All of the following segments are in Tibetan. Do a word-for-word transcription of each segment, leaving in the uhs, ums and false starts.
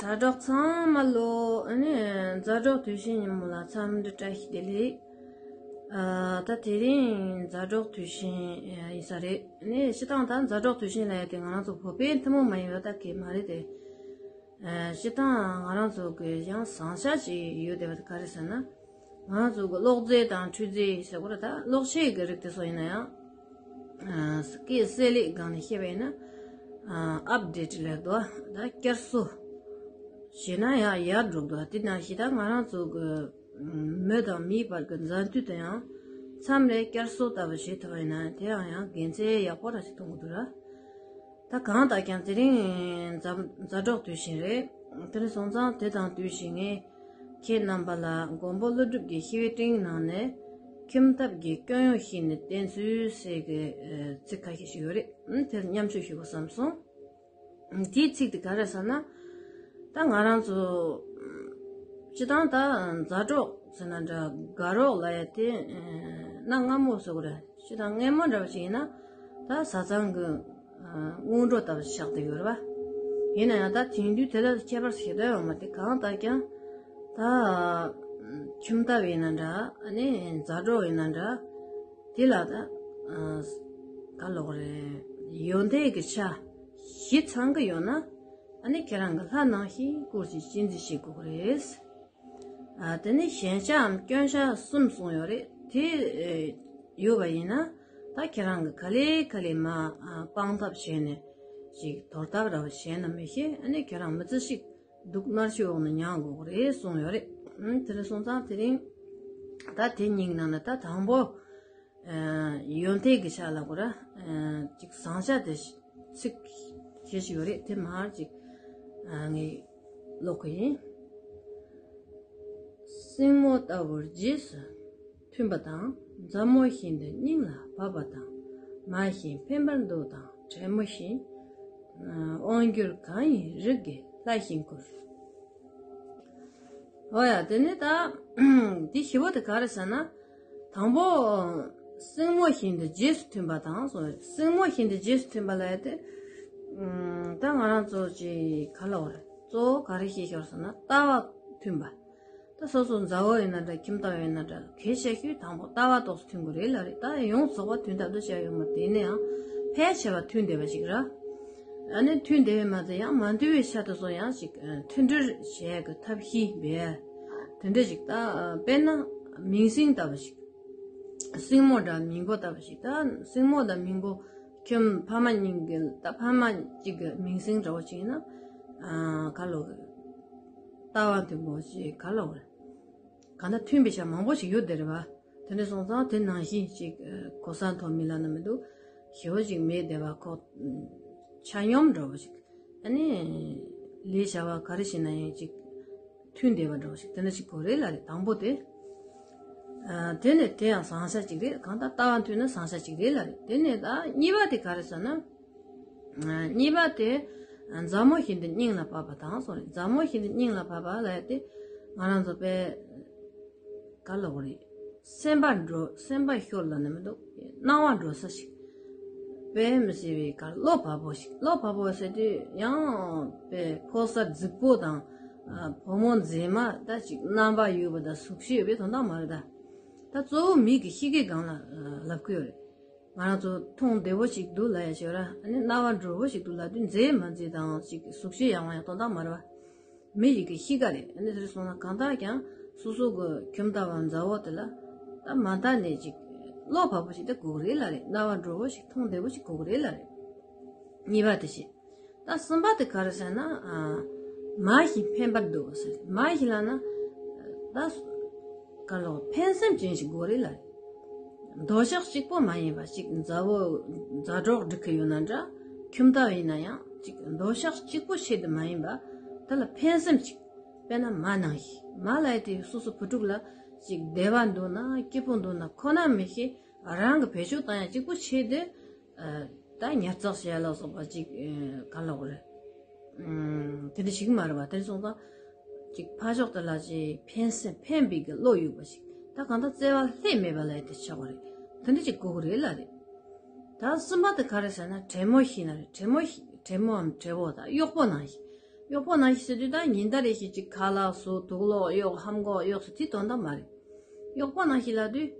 དྲ་གྲོགས་ཚང་མ་ལོ། ཨ་ནི་མཛའ་གྲོགས་དུས་ཆེན་ཉིན་མོ་ལ་འཚམས་འདྲི་བཀྲ་ཤིས་བདེ་ལེགས། ཨ། ད་དེ་རིང་མཛའ་གྲོགས་དུས་ཆེན་ཡིན་ས་རེད། ཨ་ནི་སྤྱིར་བཏང་ད་མཛའ་གྲོགས་དུས་ཆེན་ལབ་ཡ་དེ་ང་རང་ཚོ་བོད་པའི་ཐུན་མོང་མ་ཡིན་པ་ད་གི་མ་རེད་དེ། ཨ། སྤྱིར་བཏང་ང་རང་ཚོ་གི་ཡང་བཟང་ཆ་ཅིག་ཡོད་བསྡད་པ་དེ་ག་རེ་ཟེར་ན། ང་ཚོ་གི་གློག་རྫས་དང་འཕྲུལ་རྫས་ཟེར་དགོས་རེད། ད་གློག་ཆས་ཀྱི་རིགས་དེ་ཚོ་ཡིན་ན་ཡང་། ཨ། སྐད་གསལ་ལེགས་སྒང་ནས་བཤད་པ་ཡིན་ན། ཨ། ཨབ་ཌེ་ཊི་ལབ་དོ། ད་བསྐྱར་གསོ་བྱས་ན་ཡང་ཡར་འགྲོ་གི་འདུག་དེ་ནང་བཞིན་ད་ང་རང་ཚོ་གི་མི་དང་མིའི་བར་གྱི་མཛའ་མཐུན་དེ་ཡང་མཚམས་རེ་བསྐྱར་གསོ་ལྟ་བུ་བྱེད་ཐུབ་པ་ཡིན་ན་དེ་ཡང་ཡང་དགེ་མཚན་ཡག་པོ་ར་ཞིག་མཐོང་གི་འདུག་ར། ད་གང་ལྟར་ཀྱང་དེ་རིང་མཛའ་མཛའ་གྲོགས་དུས་ཆེན་རེད། དེ་རིང་སོང་ཙང་དེ་དང་བསྟུན་བྱས་ངས་ཁྱེད་རྣམ་པ་ལ་མགོན་པོ་ཀླུ་སྒྲུབ་ཀྱི་ཤེས་བྱའི་སྤྲིངས་ནང་ནས་ཁྱིམ་ཐབ་ཀྱི་སྐྱོན་ཡོན་ཤེས་ནས་བསྟེན་ཚུལ་ཟེར་གྱི་ཚིག་ཁ་ཤས་ཤིག་ཡོད་རེད། དེར་མཉམ་སྤྱོད་ཞུ་དགོས་བསམ་སོང་། དེའི་ཚིག་དེ་ག་རེ་ཟེར་ན། ད་ང་རང་ཚོ་སྤྱིར་བཏང་ད་མཛའ་གྲོགས་ཟེར་ན་འདྲ། དགའ་རོགས་ལབ་ཡ་དེ་གནའ་སྔ་མོ་ཟེར་དགོས་རེད། སྤྱིར་བཏང་སྔ་མོ་འདྲ་བ་ཞིག་ཡིན་ན་ད་བཟའ་ཚང་གི་སྔོན་འགྲོ་ལྟ་བུ་ཆགས་བསྡད་ཡོད་རེད་པ། ཡིན་ན་ཡང་ད་དེང་དུས་དེ་དག་ཁྱད་པར་ཞིག་ད་ཡོད་མ་རེད། གང་ལྟར་ཀྱང་ད་ཁྱིམ་ཐབ་ཡིན་ན་འདྲ། ཨ་ནི་མཛའ་གྲོགས་ཡིན་ན་འདྲ། དེ་ལ་ད་ག་ལབ་དགོས་རེད། ཡོན་ཏན་གྱི་ཆ་བཞི་ཚང་གི་ཡོད་ན། ཨ་ནི་ཁྱེད་རང་གི་ལྷ་ནང་བཞིན་བཀུར་ཞིང་གཅེས་འཛིན་བྱེད་དགོས་ཀྱི་རེད། ཨ། དེ་ནས་ཞན་ཆའམ་སྐྱོན་ཆ་གསུམ་གསུངས་ཡོད་རེད། དེ་ཡོད་པ་ཡིན་ན་ད་ཁྱེད་རང་གི་ག་ལེ་ག་ལེ་མར་སྤང་ཐབས་བྱས་ནས་ཅིག་དོར་ཐབས་ར་བ་བྱས་ན་མི་ཤེས། ཨ་ནི་ཁྱེད་རང་མི་ཚེ་ཞིག་སྡུག་མནར་གཅོད་འོག་ནས་མྱངས་དགོས་ཀྱི་རེད་གསུངས་ཡོད་རེད། ཨ། དེ་རེད་སོང་ཙང་དེ་རིང་ད་དེ་གཉིས་ནང་ནས་ད་དང་པོ། ཨ། ཡོན་ཏན་གྱི་ཆ་ལ་གོ་ར། ཨ། ཅིག་བཟང་ཆ་དེ་ཚིག་ཞེ་ཞིག་ཡོད་རེད། དེ་མར་ཅིག་ཨ། ངས་ཀློག་གི་ཡིན། སྲིང་མོ་ལྟ་བུར་རྗེས་སུ་མཐུན་པ་དང་། མཛའ་མོ་བཞིན་དུ་སྙིང་ལ་བབས་པ་དང་། མ་བཞིན་ཕན་པར་འདོད་དང་བྲན་མོ་བཞིན། ཨ། དབང་གྱུར་གང་ཡིན་རིགས་ཀྱི་ལྷ་བཞིན་བཀུར། འོ་ཡ། དེ་ནས་ད་དེ་བཞི་པོ་དེ་ག་རེ་ཟེར་ན། དང་པོ། སྲིང་མོ་བཞིན་དུ་རྗེས་སུ་མཐུན་པ་དང་སོ། སྲིང་མོ་བཞིན་དུ་རྗེས་སུ་མཐུན་པ་ལབ་ཡ་དེ། ཨ། ད་ང་རང་ཚོ་ཅིག་ག་ལབ་དགོས་རེད། གཙོ་བོ་ག་རེ་བཤད་ཤོར་ཟེར་ན་ལྟ་བ་མཐུན་པ། ད་སོ་སོ་མཛའ་བོ་ཡིན་ན་འདྲ། ཁྱིམ་ཐབ་ཡིན་ན་འདྲ། གལ་ཆེ་ཤོས་དང་པོ་ལྟ་བ་ཏོག་ཙམ་མཐུན་དགོས་རེད་ལབ་རེད། ད་ཡོངས་རྫོགས་པ་མཐུན་ཐབས་དུ་བྱས་ཡོད་མ་རེད། དེ་ནས་ཡང་ཕལ་ཆེ་བ་མཐུན་བསྡད་པ་ཞིག་ར། ཨ་ནི་མཐུན་བསྡད་པས་མ་ཚད་ཡང་མ་མཐུན་པའི་ཆ་དེ་ཚོ་ཡང་ཞིག་མཐུན་སྒྲིལ་བྱེད་ཡག་གི་ཐབས་ཤེས་འབད་ཡ་དེ་འདྲ་ཞིག་ད་དཔེར་ན་མིང་སྲིང་ལྟ་བུ་ཞིག་སྲིང་མོ་དང་མིང་པོ་ལྟ་བུ་ཞིག་ད་སྲིང་མོ་དང་མིང་པོ་ཁྱིམ་ཕ་མ་གཉིས་ཀྱི་ད་ཕ་མ་གཅིག་གི་མིང་སྲིང་འདྲ་བོ་ཞིག་ཡིན་ན། ཨ། ག་ལབ་དགོས་རེད། ལྟ་བ་མཐུན་པོ་ཞིག་ག་ལབ་དགོས་རེད། གང་ལྟར་མཐུན་པའི་ཆ་མང་པོ་ཞིག་ཡོད་བསྡད་རེད་པ། དེ་འདྲ་སོང་ཙང་དེ་ནང་བཞིན་ཅིག་གོ་ས་མཐོ་དམན་ལབ་ན་མི་འདུག་ཞེ་པོ་ཅིག་མེད་བསྡད་པ་ཁོ། ཆ་སྙོམས་འདྲ་བོ་ཞིག་ཨ་ནི་ལས་བྱ་བ་ག་རེ་བྱེད་ན་ཡང་ཅིག་མཐུན་བསྡད་པ་འདྲ་བོ་ཞིག་དེ་འདྲ་ཞིག་དགོས་རེད་ལབ་རེད། དང་པོ་དེ། ཨ། དེ་ནས་དེ་ཡང་བཟང་ཆ་ཅིག་རེད། གང་ལྟར་ལྟ་བ་མཐུན་ན་བཟང་ཆ་ཅིག་རེད་ལབ་རེད། དེ་ནས་ད་གཉིས་པ་དེ་ག་རེ་ཟེར་ན། གཉིས་པ་དེ། མཛའ་མོ་བཞིན་དུ་སྙིང་ལ་བབས་པ་དང་སོགས་རེད། མཛའ་མོ་བཞིན་དུ་སྙིང་ལ་བབས་པ་ལབ་ཡ་དེ། ང་རང་ཚོ་དཔེ་ག་ལབ་དགོས་རེད། སེམས་པ་འགྲོ་སེམས་པ་ཤོར་ལབ་ན་མི་འདུག་སྣང་བ་འགྲོ་ས་ཞིག་དཔེ་མི་སྲིད་པའི་ག་བློ་བབ་པོ་ཞིག་བློ་བབ་པོ་ཟེར་དུས་ཡང་དཔེ་ཕོ་གསར་རྫིག་པོ་དང་། ཨ། བུ་མོ་མཛེས་མ་ད་ཅིག་རྣམ་པ་ཡོད་པ་དང་གཟུགས་བྱད་ཡོད་པའི་དོན་དག་མ་རེད་ད། ད་གཙོ་བོ་མི་གི་གཤིས་ཀའི་སྒང་ལ་ལབ་ཀྱི་ཡོད་རེད། ང་རང་ཚོ་མཐོང་བདེ་བོ་ཞིག་འདུག་ལབ་ཡ་ཞིག་ར། ཨ་ནི་རྣ་བ་འགྲོ་བོ་ཞིག་འདུག་ལབ་དུས་མཛེས་མ་མཛེས་དང་ཅིག་གཟུགས་བྱད་ཡག་མ་ཡག་དོན་དག་མ་རེད་པ། མི་ཞིག་གི་གཤིས་ཀ་རེད། ཨ་ནི་དེ་རེད་སོང་ན་གང་ལྟར་ཀྱང་སོ་སོ་གི་ཁྱིམ་ཐབ་བམ་མཛའ་བོ་དེ་ལ་ད་མ་མཐའ་ནས་ཅིག་བློ་བབ་པོ་ཞིག་ད་དགོས་ཀྱི་རེད་ལབ་རེད། རྣ་བ་འགྲོ་བོ་ཞིག་མཐོང་བདེ་བོ་ཞིག་དགོས་ཀྱི་རེད་ལབ་རེད། གཉིས་པ་དེ་བྱས། ད་གསུམ་པ་དེ་ག་རེ་ཟེར་ན། ཨ། མ་བཞིན་ཕན་པར་འདོད་ཟེར། མ་བཞིན་ལབ་ན། ད། ག་ལོ་ཕན་སེམས་ཅན་ཞིག་དགོས་རེད་ལབ་རེད། འདོད་ཆགས་གཅིག་པོ་མ་ཡིན་པ་ཅིག་མཛའ་བོ་མཛའ་གྲོགས་སྒྲིག་གི་ཡོད་ན་འདྲ། ཁྱིམ་ཐབ་ཡིན་ན་ཡང་ཅིག་འདོད་ཆགས་གཅིག་པོ་ཆེད་དུ་མ་ཡིན་པ། དེ་ལ་ཕན་སེམས་ཅིག་དཔེར་ན་མ་ནང་བཞིན། མ་ལབ་ཡ་དེ་སོ་སོ་བུ་ཕྲུག་ལ་ཅིག་བདེ་བ་འདོད་ན་སྐྱིད་པོ་འདོད་ན་ཁོ་ན་མི་ཤེས། རང་གི་བེད་སྤྱོད་བཏང་ཡ་གཅིག་པོ་ཆེད་དུ། ཨ། ད་ཉར་ཚགས་བྱས་ལ་སོགས་པ་ཅིག་ཨ། ག་ལབ་དགོས་རེད། ཨ། དེ་འདྲ་ཞིག་མ་རེད་པ། དེ་འདྲ་སོང་ཙང་ཅིག་ཕར་ཕྱོགས་དེ་ལ་ཅིག་ཕན་སེམས་ཕན་པའི་གི་བློ་ཡོད་པ་ཞིག་ད་གང་ལྟར་བརྩེ་བ་ལྷད་མེད་པ་ལབ་ཡ་དེ་ཆགས་པ་རེད། དེ་འདྲ་ཅིག་དགོས་ཀྱི་རེད་ལབ་རེད། ད་གསུམ་པ་དེ་ག་རེ་ཟེར་ན་བྲན་མོ་བཞིན་ལབ་རེད། བྲན་མོ་བཞིན། བྲན་མོའམ་བྲན་པོ་དང་གཡོག་པོ་ནང་བཞིན། གཡོག་པོ་ནང་བཞིན་ཟེར་དུས་ད་ཉིན་ལྟར་རེ་བཞིན་ཅིག་ཁ་ལག་བཟོ། དུག་ལོག་གཡོག། ལྷམ་གོག་གཡོག་ཟེར་དེ་དོན་དག་མ་རེད། གཡོག་པོ་ནང་བཞིན་ལབ་དུས་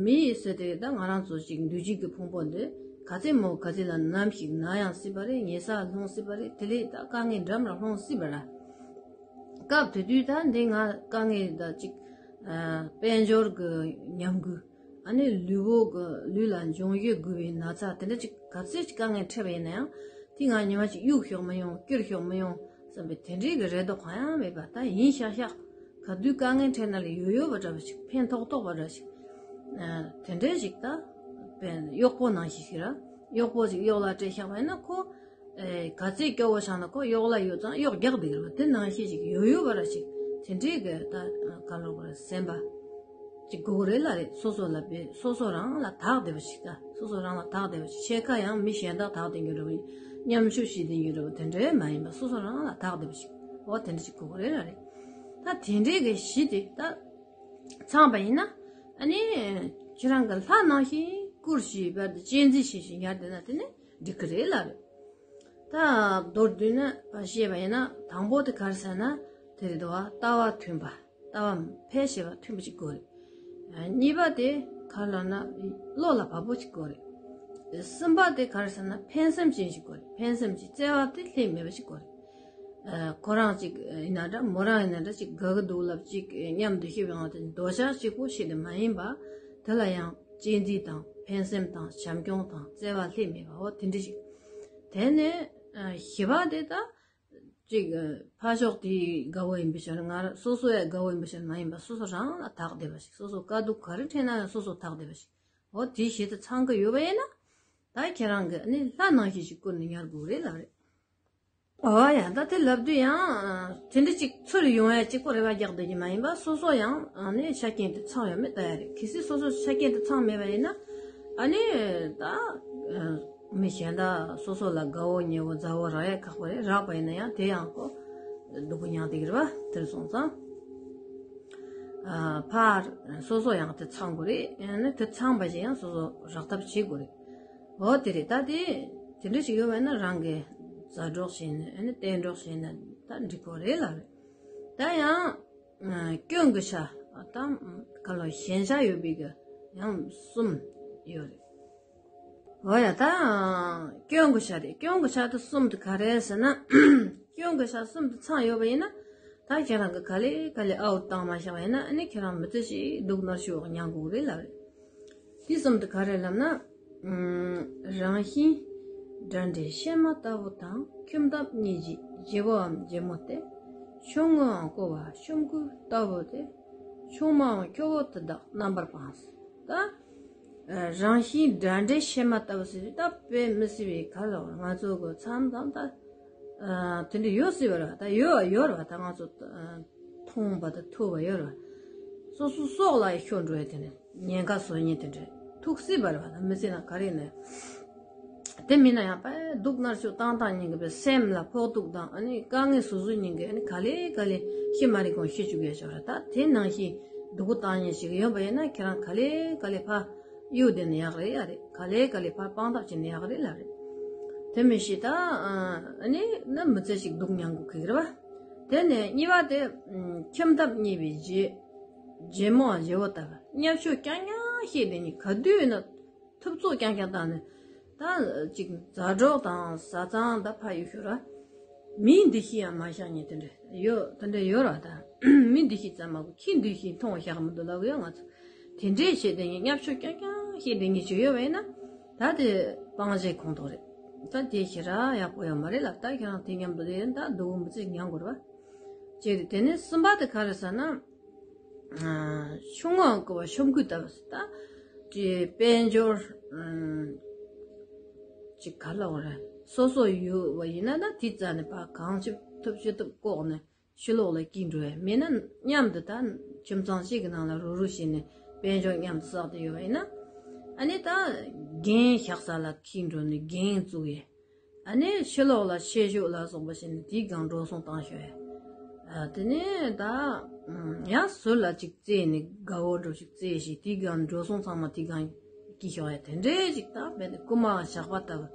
མི་ཟེར་དེ་ད་ང་རང་ཚོ་ཅིག་འདུས་བྱས་ཀྱི་ཕུང་པོ་འདི་ག་ཚད་མོ་ག་ཚད་ལ་ནམ་ཞིག་ན་ཡང་སྲིད་པ་རེད། ཉལ་ས་ལྷུང་སྲིད་པ་རེད། དེ་ལས་ད་དཀའ་ངལ་འདྲ་མི་འདྲ་ལྷུང་སྲིད་པ་རེད། སྐབས་དེ་དུས་ད་འདི་ང་དཀའ་ངལ་ད་ཅིག་དཔལ་འབྱོར་གྱི་ཉམས་རྒུད། ཨ་ནི་ལུས་པོ་གི་ལུས་ལ་འབྱུང་བཞི་རྒུད་པའི་ན་ཚ་དེ་འདྲ་ཅིག་ག་ཚོད་ཅིག་དཀའ་ངལ་འཕྲད་པ་ཡིན་ན་ཡང་དེ་ང་ཉི་མ་ཅིག་གཡུག་ཞོག་མི་ཡོང་། སྐྱུར་ཞོག་མི་ཡོང་བསམ་པའི་དེ་འདྲའི་གི་རེ་དོགས་གང་ཡང་མེད་པ། ད་ཡིན་ཤག་ཤག་ག་དུས་དཀའ་ངལ་འཕྲད་ན་ལ་ཡོད་ཡོད་པ་འདྲ་བ་ཞིག་ཕན་ཐོགས་ཐོགས་པ་འདྲ་ཞིག་དེ་འདྲའི་ཞིག་ད་དཔེ་གཡོག་པོ་ནང་བཞིན་ཞིག་ར། གཡོག་པོ་ཞིག་གཡོག་ལ་སྤྲད་བཞག་པ་ཡིན་ན་ཁོ་ཨེ་ག་ཚད་སྐྱོ་བོ་ཆགས་ན་ཁོ་གཡོག་ལ་ཡོད་ཙང་གཡོག་རྒྱག་བསྡད་ཀྱི་རེད་པ། དེ་ནང་བཞིན་ཞིག་ཡོད་ཡོད་པ་ར་ཞིག་དེ་འདྲའི་གི་ད་ག་ལོ་གི་སེམས་པ་ཅིག་དགོས་ཀྱི་རེད་ལ་རེད། སོ་སོ་ལ་དཔེ་སོ་སོ་རང་ལ་དག་བསྡད་པ་ཞིག་ད་སོ་སོ་རང་ལ་དག་བསྡད་པ་ཞིག་ཕྱེད་ཀ་ཡང་མི་གཞན་དག་དག་བསྡད་ཀྱི་རེད་པ། མཉམ་ཞུགས་བྱེད་བསྡད་ཀྱི་རེད་པ། དེ་འདྲའི་མ་ཡིན་པ་སོ་སོ་རང་ལ་དག་བསྡད་པ་ཞིག་འོ་དེ་འདྲ་ཞིག་དགོས་ཀྱི་རེད་ལ་རེད། ད་དེ་འདྲའི་གི་གཞི་དེ་ད་ཚང་པ་ཡིན་ན་ཨ་ནི་ཁྱེད་རང་གི་ལྷ་ནང་བཞིན་བཀུར་ཞིང་དཔལ་དུ་གཅེས་འཛིན་བྱེད་བཞིན་ཡར་བསྡད་ན་དེ་ནི་འགྲིག་གི་རེད་ལ་རེད། ད་མདོར་བསྡུས་ན་བཤད་པ་ཡིན་ན་དང་པོ་དེ་ག་རེ་ཟེར་ན་དེ་རེད་དོ། ལྟ་བ་མཐུན་པ། ལྟ་བ་ཕལ་ཆེ་བ་མཐུན་པ་ཞིག་དགོས་རེད། གཉིས་པ་དེ་ག་རེ་ལབ་ན་བློ་ལ་བབ་པོ་ཞིག་དགོས་རེད། གསུམ་པ་དེ་ག་རེ་ཟེར་ན་ཕན་སེམས་ཅན་ཞིག་དགོས་རེད། ཕན་སེམས་ཀྱི་བརྩེ་བ་དེ་ལྷད་མེད་པ་ཞིག་དགོས་རེད། ཁོ་རང་གཅིག་ཡིན་ན་འདྲ་མོ་རང་ཡིན་ན་འདྲ་གཅིག་དགའ་གི་འདུག་ལབ་གཅིག་མཉམ་དུ་ཤི་བའི་ངང་དུ་འདོད་ཆགས་གཅིག་པོ་ཞིག་དེ་མ་ཡིན་པ། དེ་ལ་ཡང་གཅེས་འཛིན་དང་ཕན་སེམས་དང་བྱམས་སྐྱོང་དང་བརྩེ་བ་ལྷད་མེད་པ་འོ་དེ་འདྲ་ཞིག་དེ་ནས་བཞི་པ་དེ་ད་གཅིག་ཕར་ཕྱོགས་དེའི་དགའ་བོ་ཡིན་པའི་ཕྱིར་ང་རང་སོ་སོ་ཡང་དགའ་བོ་ཡིན་པའི་ཕྱིར་མ་ཡིན་པ་སོ་སོ་རང་ལ་དག་བསྡད་པ་ཞིག་སོ་སོ་དཀའ་སྡུག་ག་རེ་འཕྲད་ན་ཡང་སོ་སོ་དག་བསྡད་པ་ཞིག་འོ་དེ་བཞི་དེ་ཚང་གི་ཡོད་པ་ཡིན་ན། ད་ཁྱེད་རང་གིས་ནི་ལྷ་ནང་བཞིན་ཞིག་བཀུར་ནས་ཉར་དགོས་རེད་ལབ་རེད། ཨོ་ཡ་ད་དེ་ལབ་དུས་ཡང་དེ་འདྲ་ཅིག་ཚུར་ཡོང་ཡ་གཅིག་པོ་རེ་བ་རྒྱག་བསྡད་ཀྱི་མ་ཡིན་པ་སོ་སོ་ཡང་ནི་ཆ་རྐྱེན་དེ་ཚང་ཡོད་མེད་ལྟ་ཡ་རེད། གལ་སྲིད་སོ་སོ་ཆ་རྐྱེན་དེ་ཚང་མེད་པ་ཡིན་ན་ཨ་ནི་ད་མི་གཞན་དག་སོ་སོ་ལ་དགའ་བོ་ཉེ་བོ་མཛའ་བོ་རག་ཡ་ཁག་པོ་རེད། རག་པ་ཡིན་ན་ཡང་དེ་ཡང་ཁོ་སྡུག་པོ་མྱངས་བསྡད་ཀྱི་རེད་པ། དེར་སོང་ཙང་ཕར་སོ་སོ་ཡང་དེ་ཚང་དགོས་རེད། ཨ་ནི་དེ་ཚང་པ་ཞིག་ཡང་སོ་སོ་རག་ཐབས་བྱེད་དགོས་རེད། འོ་དེ་རེད། ད་དེ་དེ་འདྲ་ཞིག་ཡོད་པ་ན་རང་གི་མཛའ་གྲོགས་བྱས་ནས་ཨ་ནི་གཏན་གྲོགས་བྱས་ནས་ད་འགྲིག་གོ་རེད་ལབ་རེད། ད་ཡང་སྐྱོན་གྱི་ཆ་ད་ག་ལོ་ཞན་ཆ་ཡོད་པའི་གི་ཡང་གསུམ་ཡོད་རེད། འོ་ཡ་ད་སྐྱོན་གྱི་ཆ་རེད། སྐྱོན་གྱི་ཆ་དེ་གསུམ་དེ་ག་རེ་ཟེར་ན་སྐྱོན་གྱི་ཆ་གསུམ་དེ་ཚང་ཡོད་པ་ཡིན་ན་ད་ཁྱེད་རང་གི་ག་ལེ་ག་ལེ་ཨའུ་བཏང་མ་བཞག་པ་ཡིན་ན་ཨ་ནི་ཁྱེད་རང་མི་ཚེ་ཞིག་སྡུག་མནར་ཤོས་མྱངས་དགོས་རེད་ལབ་རེད། དེ་གསུམ་དེ་ག་རེ་ལབ་ན། རང་བཞིན་འདྲ་འདྲའི་གཤེད་མ་ལྟ་བུ་དང་། ཁྱིམ་ཐབ་གཉིས་ཀྱི་རྗེ་བོའམ་རྗེ་མོ་སྟེ། ཆུང་ངུའང་ཀོ་བ་ཤོམ་ཀུ་ལྟ་བུ་སྟེ། ཆུང་མའང་ཁྱོ་བོ་དེ་དག་རྣམ་པར་སྤངས། ད་རང་བཞིན་འདྲ་འདྲའི་གཤེད་མ་ལྟ་བུ་ཟེར་དུས་ད་དཔེ་མི་སྲིད་པའི་ག་ལ་ང་ཚོ་གི་མཚམས་དང་ད་དེ་འདྲ་ཡོད་སྲིད་པ་རེད་པ། ད་ཡོད་ཡོད་རེད་པ། ད་ང་ཚོ་མཐོང་བ་དང་ཐོས་པ་ཡོད་རེད་པ། སོ་སོ་སྲོག་ལ་ཤོར་འགྲོ་ཡ་དེ་ནས་ཉེན་ཁ་བཟོ་མཁན་དེ་འདྲ་ཐུག་སྲིད་པ་རེད་པ། ད་མི་ཚེ་ནང་ག་རེ་ནས་དེ་མིན་ན་ཡང་དཔེ་སྡུག་མནར་ཤོས་བཏང་བཏང་ཉིན་གི་པའི་སེམས་ལ་ཕོག་ཐུག་དང་ཨ་ནི་དཀའ་ངལ་བཟོ་བཟོ་ཉིན་གི་ཨ་ནི་ག་ལེ་ག་ལེ་ཤི་མ་རེད་གོང་ཤི་བཅུག་ཡ་ཞོག་ར། ད་དེ་ནང་བཞིན་སྡུག་པོ་བཏང་ཉིན་ཞིག་ཡོད་པ་ཡིན་ན་ཁྱེད་རང་ག་ལེ་ག་ལེ་ཕ་གཡུག་བསྡད་ན་ཡག་རེད་ཡ་རེད། ག་ལེ་ག་ལེ་ཕར་སྤང་ཐབས་བྱས་ན་ཡག་རེད་ལབ་རེད། དེ་མི་ཤེས་ད་ཨ་ནི་ན་མི་ཚེ་ཞིག་སྡུག་མྱངས་དགོས་ཀྱི་རེད་པ། དེ་ནས་གཉིས་པ་དེ་ཁྱིམ་ཐབ་གཉིས་པའི་རྗེ་རྗེ་མོའམ་རྗེ་བོ་ལྟ་བུ་བརྙས་བཅོས་རྐྱང་རྐྱང་བཤད་བསྡད་ཉིན་ག་དུས་ཡིན་ན་ཐུབ་ཚོད་རྐྱང་རྐྱང་བཏང་ནས་ད་ཅིག་མཛའ་གྲོགས་དང་བཟའ་ཚང་ད་ཕར་གཡུག་ཞོག་ར། མིའི་འདུ་ཤེས་ཡང་མ་བཞག་མཁན་དེ་འདྲ་ཡོད། དེ་འདྲ་ཡོད་ར། ད་མི་འདུ་ཤེས་ཙམ་མ་གོ་ཁྱི་འདུ་ཤེས་མཐོང་བཞག་མི་འདུག་ལབ་གི་ཡོད་ང་ཚོ། དེ་འདྲས་བྱས་དེ་ངས་བརྙས་བཅོས་རྐྱང་རྐྱང་བྱས་དེ་ངས་བྱས་ཡོད་པ་ཡིན་ན་ད་དེ་སྤང་བྱའི་ཁོངས་གཏོགས་རེད། ད་དེ་ཞེ་དྲག་ཡག་པོ་ཡོད་མ་རེད་ལབ། ད་ཁྱེད་རང་དེ་མཉམ་དུ་དེ་ད་སྡུག་པོ་མི་ཚེ་མྱངས་དགོས་རེད་པ། ཅེས་རེད། དེ་ནས་གསུམ་པ་དེ་ག་རེ་ཟེར་ན། ཆུང་ངུའང་ཀོ་བ་ཤོམ་ཀུ་ལྟ་བུ་ཟེར། ད་དེ་དཔལ་འབྱོར་ཅིག་ག་ལ་འོ་རེད། སོ་སོ་ཡོད་པ་ཡིན་ན་ད་དེ་རྩ་ནས་ཕར་གང་ཅི་ཐུབ་ཅི་ཐུབ་ལྐོག་ནས་ཕྱི་ལོགས་ལ་སྐྱེལ་འགྲོ་ཡ་མེད་ན་མཉམ་དུ་ད་ཁྱིམ་ཚང་གཅིག་གི་ནང་ལ་རུབ་རུབ་བྱས་ནས་དཔལ་འབྱོར་མཉམ་དུ་བསགས་ཏེ་ཡོད་པ་ཡིན་ན། ཨ་ནི་ད་རྒན་ཞག་ས་ལ་འཁྱེར་འགྲོ་ནས་རྒན་བཙུགས་ཡས། ཨ་ནི་ཕྱི་ལོགས་ལ་ཆོས་ཞུགས་ལ་སོགས་པ་བྱས་ནས་དེའི་སྒང་འགྲོ་སོང་བཏང་ཤོག་ཡ། ཨ་དེ་ནས་ད་ཡང་ཟུར་ལ་ཅིག་བཙལ་ནས་དགའ་བོ་འགྲོ་ཞིག་བཙལ་ཞིག་དེའི་སྒང་འགྲོ་སོང་ཚང་མ་དེའི་སྒང་སྐྱེལ་ཤོག་ཡ། དེ་འདྲས་ཅིག་ད་བས་ནས་རྐུན་མ་ཞགས་པ་ལྟ་བུ་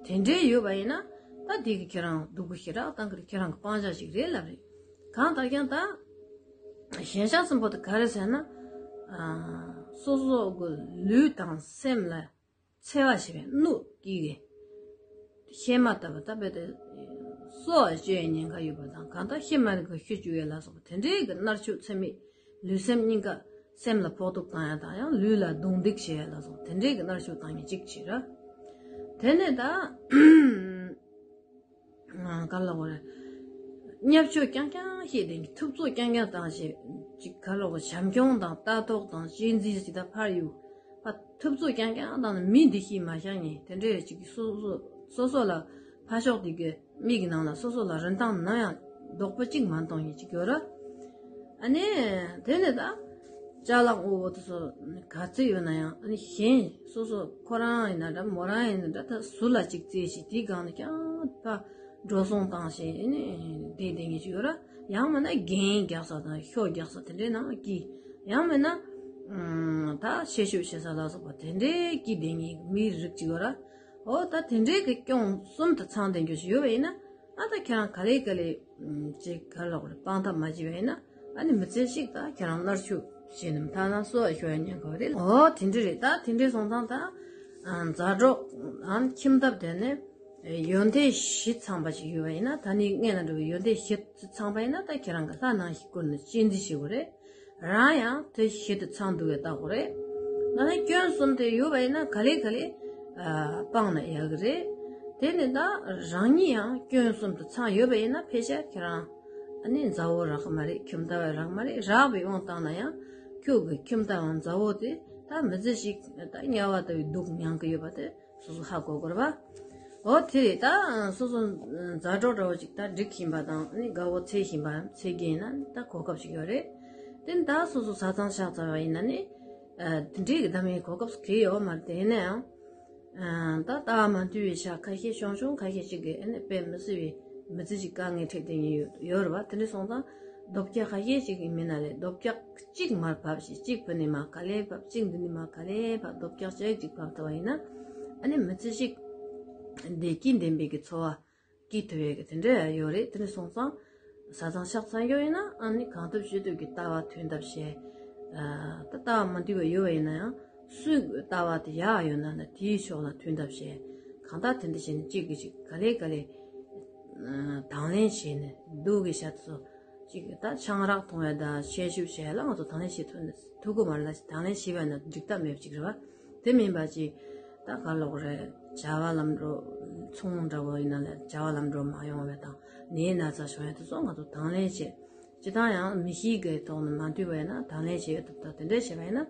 དེ་འདྲས་ཡོད་པ་ཡིན་ན། ད་ ད་དེ་གི་ཁྱེད་རང་སྡུག་པོ་ཞེ་དྲག་བཏང་གི་རེད། ཁྱེད་རང་གི་སྤང་བྱ་ཞིག་རེད་ལབ་རེད། གང་ལྟར་ཀྱང་ད་ཞེན་ཆགས་ཟེར་པོ་དེ་ག་རེ་ཟེར་ན། ཨ། སོ་སོ་གི་ལུས་དང་སེམས་ལ་འཚེ་བ་ཞེས་པའི་གནོད་སྐྱེལ་གྱི། གཤེད་མ་ལྟ་བུ་ད་རྦད་དེ་སྲོག་གཅོད་ཡའི་ཉེན་ཁ་ཡོད་པ་དང་། གང་ལྟར་གཤེད་མ་རིགས་ཀྱི་ཤུལ་བཅུག་ཡས་ལ་སོགས་པ་དེ་འདྲའི་གི་མནར་གཅོད་ཚད་མེད། ལུས་སེམས་གཉིས་ཀ། སེམས་ལ་ཕོག་ཐུག་བཏང་ཡ་དང་། ཡང་ལུས་ལ་རྡུང་རྡེག་བྱེད་ཡ་ལ་སོགས་དེ་འདྲའི་གི་མནར་གཅོད་བཏང་མཁན་གཅིག་བྱེད་ར། དེ་ནས་ད་ག་ལ་བ་རེད། བརྙས་བཅོས་རྐྱང་རྐྱང་བྱེད་དེ། ཐུབ་ཚོད་རྐྱང་རྐྱང་བཏང་བྱེད་ཅིག་ག་ལ་བ། བྱམས་སྐྱོང་དང་ལྟ་རྟོག་དང་གཅེས་འཛིན་ཞིག་ད་ཕར་གཡུག་ཕར་ཐུབ་ཚོད་རྐྱང་རྐྱང་བཏང་ནས་མི་འདི་ཤེས་མ་བྱ་ངེས་དེ་འདྲའི་ཅིག་སོ་སོ་སོ་སོ་ལ་ཕར་ཕྱོགས་དེ་གི་མིག་གི་ནང་ལ་སོ་སོ་ལ་རིན་ཐང་ནམ་ཡང་རྡོག་པ་གཅིག་མ་མཐོང་ཡིན་ཅིག་ཡོད་ར། ཨ་ནི་དེ་ནི་ད་ཅ་ལག་དངོས་པོ་དེ་ཚོ་ག་ཚོད་ཡོད་ན་ཡང་། ཨ་ནི་གཞན་སོ་སོ་ཁོ་རང་ཡིན་ན་འདྲ། མོ་རང་ཡིན་ན་འདྲ། ད་ཟུར་ལ་གཅིག་བཙལ་ཞིག་དེའི་སྒང་ནས་ཀྱང་ཕར་འགྲོ་སོང་བཏང་བྱས་ཨ་ནི་བསྡད་བསྡད་མཁན་ཅིག་ཡོད་ར། ཡང་མིན་ན་རྒྱན་རྒྱག་ས་དང་ཤོ་རྒྱག་ས་དེ་འདྲའི་ནང་སྐྱེལ། ཡང་མིན་ན་ཨ་ད་ཆེ་ཤོས་བྱེད་ས་ལ་སོགས་པ་དེ་འདྲའི་སྐྱེལ་བསྡད་མཁན་མིའི་རིགས་ཅིག་ཡོད་ར། འོ་ད་དེ་འདྲའི་གི་སྐྱོན་གསུམ་དུ་ཚང་བསྡད་རྒྱུ་ཞིག་ཡོད་པ་ཡིན་ན། ཨ་ད་ཁྱེད་རང་ག་ལེ་ག་ལེ་ཅིག་ག་ལོག་རེ་སྤང་ཐབས་མ་བྱས་པ་ཡིན་ན། ཨ་ནི་མི་ཚེ་གཅིག་ད་ཁྱེད་རང་མནར་གཅོད་བྱས་ནས་མཐའ་ན་གསོད་པ་ཤོར་ཡ་ཉེན་ཁ་རེད། འོ་དེ་འདྲ་རེད། ད་དེ་འདྲ་སོང་ཙང་ད་ཨ་ཛ་དྲག་ཨ་ཁྱིམ་ཐབ་དེ་ནས་ཡོན་ཏན་བཞི་ཚང་པ་ཞིག་ཡོད་པ་ཡིན་ན། ད་ནི་སྔོན་ལ་འགྲོ་བའི་ཡོན་ཏན་བཞི་ཚང་པ་ཡིན་ན། ད་ཁྱེད་རང་གི་ལྷ་ནང་བཞིན་བཀུར་ནས་གཅེས་འཛིན་བྱེད་དགོས་རེད། རང་ཡང་དེ་བཞིན་དུ་ཚང་འདུག་པའི་རྟགས་རེད། ད་ནི་སྐྱོན་གསུམ་དེ་ཡོད་པ་ཡིན་ན་ག་ལེ་ག་ལེ་ཨ་སྤངས་ན་ཡག་གི་རེད། དེ་ནི་ད་རང་ཉིད་ཡང་སྐྱོན་གསུམ་དུ་ཚང་ཡོད་པ་ཡིན་ན་ཕལ་ཆེར་ཁྱེད་རང་ཨ་ནི་མཛའ་བོ་རག་གི་མ་རེད། ཁྱིམ་ཐབ་རག་གི་མ་རེད། རག་པའི་དབང་བཏང་ན་ཡང་ཁྱོད་ཀྱི་ཁྱིམ་ཐབ་དང་མཛའ་བོ་དེ་ད་མི་ཚེ་ཞིག་ད་དམྱལ་བ་ལྟ་བུའི་སྡུག་མྱང་གི་ཡོད་པ་དེ་སོ་སོ་ཧ་གོ་དགོས་རེད་པ། འོ་དེ་རེད། ད་སོ་སོ་ཛ་དྲག་འདྲ་བོ་ཅིག་ད་འགྲིག་བཞིན་པ་དང་ནི་དགའ་བོ་འཚོ་བཞིན་པ་འཚོ་གི་ཡིན་ན་ནི་ད་གོ་སྐབས་ཤིག་ཡོད་རེད། དེ་ནི་ད་སོ་སོ་བཟའ་ཚང་ཕྱག་འཚལ་བ་ཡིན་ན་ནི་ཨ་དེ་འདྲའི་གི་གདམ་ཡིན་གོ་སྐབས་སུ་གི་ཡོད་མ་རེད། དེ་ཡིན་ན་ཡང་ཨ་ད་ལྟ་བ་མ་འདུས་པའི་ཤ་ཁ་ཤས་ཆུང་ཆུང་ཁ་ཤས་ཅིག་གིས་ཨ་ནི་དཔེ་མི་སྲིད་པའི་མི་ཚེ་ཅིག་དཀའ་ངལ་འཕྲད་བསྡད་མཁན་ཡོད་ཡོད་རེད་པ། དེ་འདྲ་སོང་ཙང་། ལྡོག་རྒྱག་ཁ་ཤས་ཤིག་གི་མི་ན་ལས་ལྡོག་རྒྱག་གཅིག་མར་བབས་ཤིག་གཅིག་བུད་ནས་མར་ག་ལེ་བབས། གཅིག་འདི་ནས་མར་ག་ལེ་བབས། ལྡོག་རྒྱག་གཅིག་གཅིག་བབས་ཐུབ་པ་ཡིན་ན། ཨ་ནི་མི་ཚེ་གཅིག་བདེ་སྐྱིད་ལྡན་པའི་གི་འཚོ་བ་སྐྱེལ་ཐུབ་ཡས་ཀྱི་དེ་འདྲ་ཡོད་རེད། དེ་ནས་སོང་ཙང་བཟའ་ཚང་ཕྱག་འཚལ་རྒྱུ་ཡིན་ན་ཨ་ནི་གང་ཐུབ་ཅི་ཐུབ་ཀྱི་ལྟ་བ་མཐུན་ཐབས་བྱས། ཨ་ད་ལྟ་བ་མ་འདུས་པ་ཡོད་པ་ཡིན་ན་ཡང་སུའི་ལྟ་བ་དེ་ཡག་ཡོད་ན་ན་དེའི་ཕྱོགས་ལ་མཐུན་ཐབས་བྱས། གང་ལྟར་དེ་འདྲ་བྱས་ནས་གཅིག་གིས་གཅིག་ག་ལེ་ག་ལེ་དང་ལེན་བྱས་ནས་སྡུག་གི་ཤ་ཚོ། གཅིག་ད་ཆང་རག་འཐུང་ཡ་དང་ཆེད་ཞུགས་བྱས་ལ་ང་ཚོ་དང་ལེན་བྱེད་ཐུབ་ནས་ཐུབ་ཀྱི་མ་རེད་ལ། དང་ལེན་བྱས་པ་ན་འགྲིག་ཐབས་མེད་པ་ཅིག་རེད་བ། དེ་མིན་པ་ཅིག་ད་ག་ལོག་རེད། བྱ་བ་ལམ་འགྲོ་ཚོང་འདྲ་བོ་ཡིན་ན་ལས་བྱ་བ་ལམ་འགྲོ་མ་ཡོང་བ་དང་ནད་ན་ཚ་བྱུང་ཡ་དེ་ཚོ་ང་ཚོ་དང་ལེན་བྱེད། སྤྱིར་བཏང་ཡང་མི་གཤིས་ཀྱི་ཐོག་ནས་མ་འདུས་པ་ཡིན་ན་དང་ལེན་བྱེད་ཡ་ཐུབ་ཐབས་དེ་འདྲ་བྱས་པ་ཡིན་ན་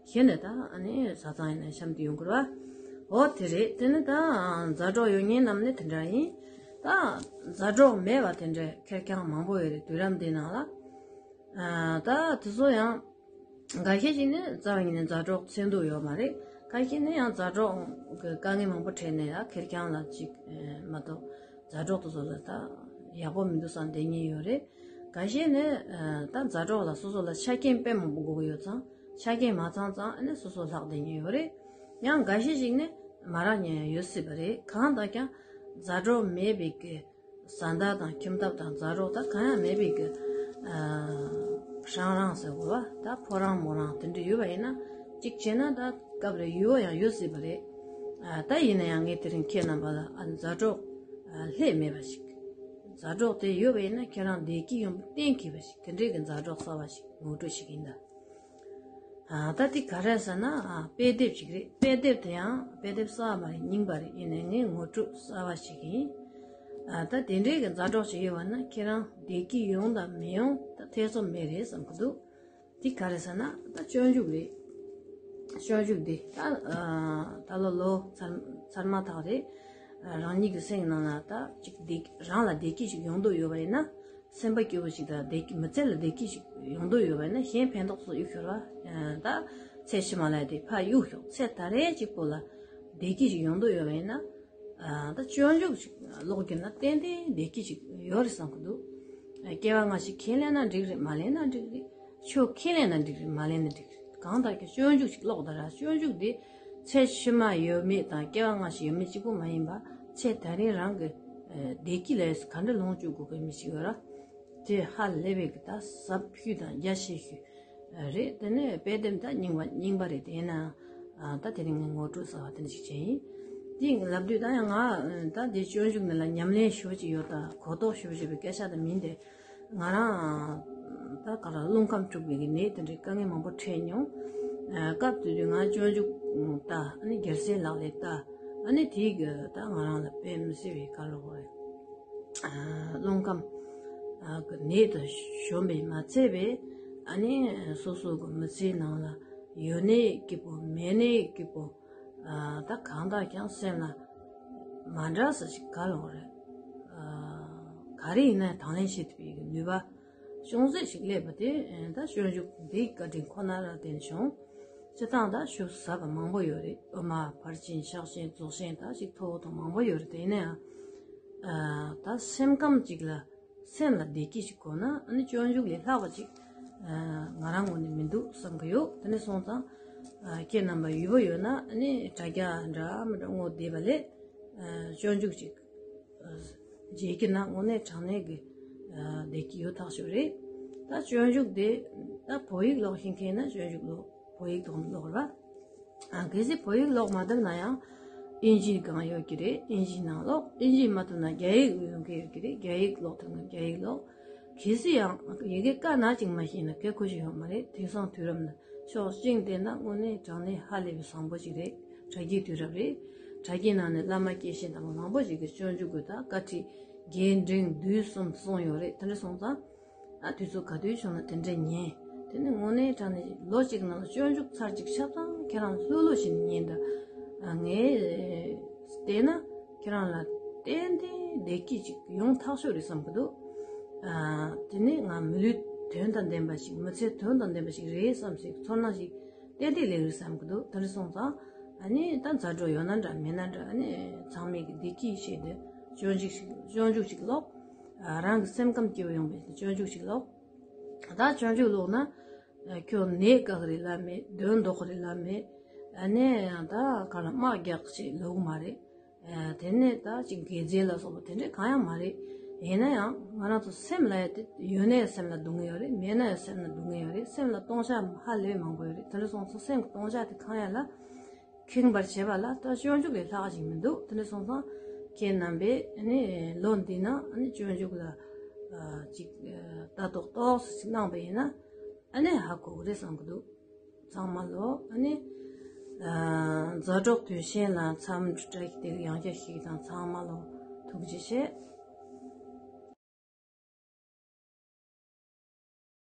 གཞི་ནས་ད་ཨ་ནི་བཟའ་ཚང་ཡིན་ན་འཆམ་དུ་ཡོང་དགོས་རེད་བ། འོ་དེ་རེད། དེ་ནི་ད་ཛ་དྲག་ཡོད་མཁན་རྣམས་ནི་དེ་འདྲ་ཡིན། ད་ཛ་དྲག་མེད་པ་དེ་འདྲ་ཁེར་རྐྱང་མང་པོ་ཡོད་རེད་དུས་རབས་འདི་ནང་ལ། ཨ་ད་དེ་ཚོ་ཡང་འགའ་ཤས་ཤིག་ནི་རྩ་བ་ཉིད་ནས་ཛ་དྲག་འཚོ་འདུག་ཡོད་མ་རེད། ཁ་ཤས་ནི་ཡང་ཛ་དྲག་གི་དཀའ་ངལ་མང་པོ་འཕྲད་ནས་ཡང་ཁེར་རྐྱང་ལ་ཅིག་ཨ་མ་གཏོགས་ཛ་དྲག་དེ་ཚོ་ལ་ད་ཡག་པོ་མི་འདུག་བསམ་བསྡད་མཁན་ཡོད་རེད། འགའ་ཤས་ནི་ཨ་ད་ཛ་དྲག་ལ་སོ་སོ་ལ་ཆ་རྐྱེན་དཔེ་མང་པོ་དགོས་ཀྱི་ཡོད་ཙང་ཆ་རྐྱེན་མ་ཚང་ཙང་ཨ་ནི་སོ་སོ་ལྷག་བསྡད་མཁན་ཡོད་རེད། ཡང་འགའ་ཤས་ཤིག་ནི་མ་རག་མཁན་ཡང་ཡོད་སྲིད་པ་རེད། གང་ལྟར་ཀྱང་ཛ་དྲག་མེད་པའི་གི་བཟའ་ཟླ་དང་ཁྱིམ་ཐབ་དང་ཛ་དྲག་ད་གང་ཡང་མེད་པའི་གི་ཨ་རང་རང་ཟེར་དགོས་པ། ད་ཕོ་རང་མོ་རང་དེ་འདྲ་ཡོད་པ་ཡིན་ན་གཅིག་བྱས་ན་ད་སྐབས་རེ་ཡོད་ཡང་ཡོད་སྲིད་པ་རེད། ཨ་ད་ཡིན་ན་ཡང་ངས་དེ་རིང་ཁྱེད་རྣམ་པ་ལ་ཨ་ཛ་དྲག་ཨ་ལྷད་མེད་པ་ཞིག་ཛ་དྲག་དེ་ཡོད་པ་ཡིན་ན་ཁྱེད་རང་བདེ་སྐྱིད་ཡོང་བ་གཏན་འཁེལ་བ་ཞིག་དེ་འདྲའི་གི་ཛ་དྲག་གསར་བ་ཞིག་ངོ་སྤྲོད་བྱེད་ཀྱི་ཡིན་ད། ཨ་ད་དེ་ག་རེ་ཟེར་ན་ཨ་དཔེ་དེབ་ཅིག་རེད། དཔེ་དེབ་དེ་ཡང་དཔེ་དེབ་གསར་པ་མ་རེད། རྙིང་པ་རེད། ཡིན་ནའི་ངའི་ངོ་སྤྲོད་གསར་པ་ཞིག་ཡིན། ཨ་ད་དེ་འདྲའི་གི་ཛ་དྲག་ཅིག་ཡོད་པ་ན་ཁྱེད་རང་བདེ་སྐྱིད་ཡོང་དང་མི་ཡོང་ད་ཐེ་ཚོམ་མེད་རེད་བསམ་གི་འདུག་དེ་ག་རེ་ཟེར་ན་ད་སྤྱོད་འཇུག་རེད། སྤྱོད་འཇུག་འདི་ད་ཨ་ད་ལོ་ལོ་ཚར་ཚར་མ་ཐག་རེད། ཨ་རང་ཉིད་ཀྱི་སེམས་ནང་ན་ད་ཅིག་བདེ་རང་ལ་བདེ་སྐྱིད་ཅིག་ཡོང་འདོད་ཡོད་པ་ཡིན་ན། སེམས་པ་སྐྱིད་པོ་ཞིག་དང་བདེ་སྐྱིད་མི་ཚེ་ལ་བདེ་སྐྱིད་ཞིག་ཡོང་འདོད་ཡོད་པ་ཡིན་ན་གཞན་ཕན་ཐོགས་སུ་གཡུག་ཤོར་བ། ད་ཚེ་ཕྱི་མ་ལ་དེ་ཕར་གཡུག་ཤོག་ཚེ་ད་རེས་གཅིག་པོ་ལ་བདེ་སྐྱིད་ཞིག་ཡོང་འདོད་ཡོད་པ་ཡིན་ན། ད་སྤྱོད་འཇུག་ཞིག་ཀློག་རྒྱུ་ན་ཏན་ཏན་བདེ་སྐྱིད་ཞིག་ཡོད་རེད་བསམ་གི་འདུག་སྐྱེ་བ་སྔ་ཕྱི་ཁས་ལེན་ན་འགྲིག་རེད། མ་ལེན་ན་འགྲིག་རེད། ཆོས་ཁས་ལེན་ན་འགྲིག་རེད། མ་ལེན་ན་འགྲིག་རེད། གང་ལྟར་ཀྱང་སྤྱོད་འཇུག་ཞིག་ཀློག་ད་ར། སྤྱོད་འཇུག་དེ་ཚེ་ཕྱི་མ་ཡོད་མེད་དང་སྐྱེ་བ་སྔ་ཕྱི་ཡོད་མེད་གཅིག་པུ་མ་ཡིན་པ། ཚེ་ད་རིང་རང་གི་ བདེ་སྐྱིད་ལས་ག་འདྲ་ལོངས་སྤྱོད་དགོས་གི་མི་ཞིག་ཡོད་ར། དེ་ཧ་ལས་པའི་གི་ད་ཟབ་ཤོས་དང་རྒྱ་ཆེ་ཤོས་རེད། དེ་ནས་དཔེ་དེབ་ད་རྙིང་བ་རྙིང་པ་རེད། དེ་ཡིན་ན་ད་དེ་རིང་ངས་ངོ་སྤྲོད་གསར་བ་དེ་འདྲ་ཞིག་བྱས་ཡིན། དེ་ལབ་དུས་ད་ཡང་ང་ད་དེ་སྤྱོད་འཇུག་འདི་ལ་ཉམས་ལེན་ཞུ་ཅིག་ཡོད། ད་གོ་རྟོགས་ཞུ་ཞུ་བའི་སྐད་ཆ་ད་མིན་ཏེ། ང་རང་ད་ག་ལ་རླུང་ཁམས་འཁྲུགས་པའི་གི་ནད་དེ་འདྲའི་དཀའ་ངལ་མང་པོ་འཕྲད་མྱོང་། སྐབས་དེ་དུས་ང་སྤྱོད་འཇུག་ལྟ། ཨ་ནི་རྒྱལ་སྲས་ལག་ལེན་ལྟ། ཨ་ནི་དེའི་གི་ད་ང་རང་ལ་དཔེ་མི་སྲིད་པའི་ག་ལ་གོ་རེད། རླུང་ཁམས་གི་ནད་དུ་གཞོམ་པས་མ་ཚད་པའི། ཨ་ནི་སོ་སོ་གི་མི་ཚེའི་ནང་ལ་ཡོད་ནའི་སྐྱིད་པོ་མེད་ནའི་སྐྱིད་པོ། ད་གང་ལྟར་ཀྱང་སེམས་ལ་མ་འདྲ་ས་ཞིག་ག་ལ་གོ་རེད། ག་རེ་ཡིན་ན་དང་ལེན་བྱེད་ཐུབ་པའི་ནུས་པ་ཅུང་ཟད་ཞིག་སླེབས་པ་དེ་ད་སྤྱོད་འཇུག་འདིའི་བཀའ་དྲིན་ཁོ་ན་ལ་བརྟེན་བྱུང་། སྤྱིར་བཏང་ད་ཞུ་ཟབ་པ་མང་པོ་ཡོད་རེད། དབུ་མ་ཕར་ཕྱིན་ཕྱག་ཆེན་རྫོགས་ཆེན་ད་ཞིག་མཐོ་བོ་དང་མང་པོ་ཡོད་རེད། དེ་ཡིན་ན་ཡང་ད་སེམས་ཁམས་ཅིག་ལ་སེམས་ལ་བདེ་སྐྱིད་ཅིག་དགོས་ན། ཨ་ནི་སྤྱོད་འཇུག་ལས་ལྷག་པ་ཅིག་ང་རང་ངོས་ནས་མི་འདུག་བསམ་གི་ཡོད། དེ་ནས་སོང་ཙང་ཁྱེད་རྣམ་པ་ཡུལ་པོ་ཡོད་ན། ཨ་ནི་དྲ་རྒྱ་འདྲ་མི་འདྲ་སྔོག་བསྡད་པ་ལས་སྤྱོད་འཇུག་ཅིག་མཇལ་གྱི་ན་དངོས་གནས་དྲང་གནས་ཀྱི་བདེ་སྐྱིད་ཡོད་ཐག་ཆོད་རེད། ད་སྤྱོད་འཇུག་དེ་ད་བོད་ཡིག་ཀློག་ཤེས་མཁན་ན་སྤྱོད་འཇུག་ཀློག་བོད་ཡིག་ཐོག་ནས་ཀློག་ར། ཨ་གལ་སྲིད་བོད་ཡིག་ཀློག་མ་ཐུབ་ན་ཡང་ཨིན་ཇིའི་སྒང་ཡོད་ཀྱི་རེད། ཨིན་ཇིའི་ནང་ཀློག་ཨིན་ཇི་མ་ཐུབ་ན་རྒྱ་ཡིག་ཡོང་གི་ཡོད་ཀྱི་རེད། རྒྱ་ཡིག་ཀློག་ཐུབ་ན་རྒྱ་ཡིག་ཀློག་གལ་སྲིད་ཡང་ཡི་གེ་ཀ་ན་ཅིག་མ་ཤེས་ན་གལ་ཁོ་ཞིག་ཡོད་མ་རེད། དེང་སང་དུས་རབས་ན་ཕྱོགས་གཅིག་བལྟས་ན་དངོས་གནས་དྲང་གནས་ཧ་ལས་པའི་བཟང་པོ་ཞིག་རེད། དྲ་རྒྱའི་དུས་རབས་རེད། དྲ་རྒྱའི་ནང་ནས་བླ་མ་སྐྱེས་ཆེན་དང་པོ་མང་པོ་ཞིག་གིས་སྤྱོད་འཇུག་གི་ད་བཀའ་ཁྲིད་རྒྱས་འབྲིང་བསྡུས་གསུམ་གསུངས་ཡོད་རེད། དེ་འདྲ་སོང་ཙང་ཨ་དུས་ཚོད་ག་དུས་བྱུང་ན་དེ་འདྲ་ཉན། དེ་ནི་དངོས་གནས་དྲང་གནས་ལོ་གཅིག་ནང་ལ་སྤྱོད་འཇུག་ཚར་གཅིག་ཆ་ཚང་ཁྱེད་རང་ལྷོད་ལྷོད་བྱས་ནས་ཉན་དང་། ངས་བལྟས་ན་ཁྱེད་རང་ལ་ཏན་ཏན་བདེ་སྐྱིད་ཅིག་ཡོང་ཐག་ཆོད་རེད་བསམ་གི་འདུག་ཨ་དེ་ནི་ང་མི་ལུས་དོན་དང་ལྡན་པ་ཞིག་མི་ཚེ་དོན་དང་ལྡན་པ་ཞིག་རེད་བསམ་སའི་ཚོར་སྣང་ཞིག་ཏན་ཏན་སླེབས་རེད་བསམ་གི་འདུག་དེ་འདྲ་སོང་ཙང་ཨ་ནི་ད་མཛའ་གྲོགས་ཡོད་ན་འདྲ་མེད་ན་འདྲ། ཨ་ནི་ཚང་མས་ཀྱི་བདེ་སྐྱིད་ཆེད་དུ་སྤྱོད་འཇུག་ཞིག་སྤྱོད་འཇུག་ཅིག་ཀློག་ཨ་རང་གི་སེམས་ཁམས་སྐྱིད་པོ་ཡོང་བའི་སྤྱོད་འཇུག་ཅིག་ཀློག་ད་སྤྱོད་འཇུག་ཀློག་ན་ཨ་ཁྱོད་ནད་བཀག་རེད་ལབ་མེད། གདོན་ཟློག་རེད་ལབ་མེད། ཨ་ནི་ཡང་ད་ག་ལ་དམག་རྒྱག་ཅིག་ལབ་གི་མ་རེད། ཨ་དེ་ནས་ད་ཅིག་དགེ་རྫས་ལ་སོགས་པ་དེ་འདྲས་གང་ཡང་མ་རེད། ཡིན་ན་ཡང་ང་རང་ཚོ་སེམས་ལ་ཡ་དེ་ཡོད་ན་ཡང་སེམས་ལ་སྡུག་བསྔལ་ཡོད་རེད། མེད་ན་ཡང་སེམས་ལ་སྡུག་བསྔལ་ཡོད་རེད། སེམས་ལ་སྟོང་ཆ་ཧ་ལས་པའི་མང་པོ་ཡོད་རེད། དེ་འདྲ་སོང་ཙང་སེམས་ཀྱི་སྟོང་ཆ་དེ་གང་ཡང་ལ་ཁེངས་པར་བྱེད་པ་ལ་ད་སྤྱོད་འཇུག་ལས་ལྷག་ཅིག་མི་འདུག་དེ་འདྲ་སོང་ཙང་ཁྱེད་རྣམ་པས་ནི་ལོ་འདི་ན་ནི་སྤྱོད་འཇུག་ལ་ཨ་ཅིག་ཨ་ལྟ་རྟོག་ཏོག་ཙམ་ཅིག་གནང་པ་ཡིན་ན་ཨ་ནི་ཧ་གོ་གི་རེད་བསམ་གི་འདུག་ཚང་མ་ལོ་ཨ་ནི་ཨ་མཛའ་གྲོགས་དུས་ཆེན་ལ་འཚམས་འདྲི་བཀྲ་ཤིས་བདེ་ལེགས་ཡང་བསྐྱར་ཞུ་གི་དང་། ཚང་མ་ལོ་ཐུགས་རྗེ་ཆེ།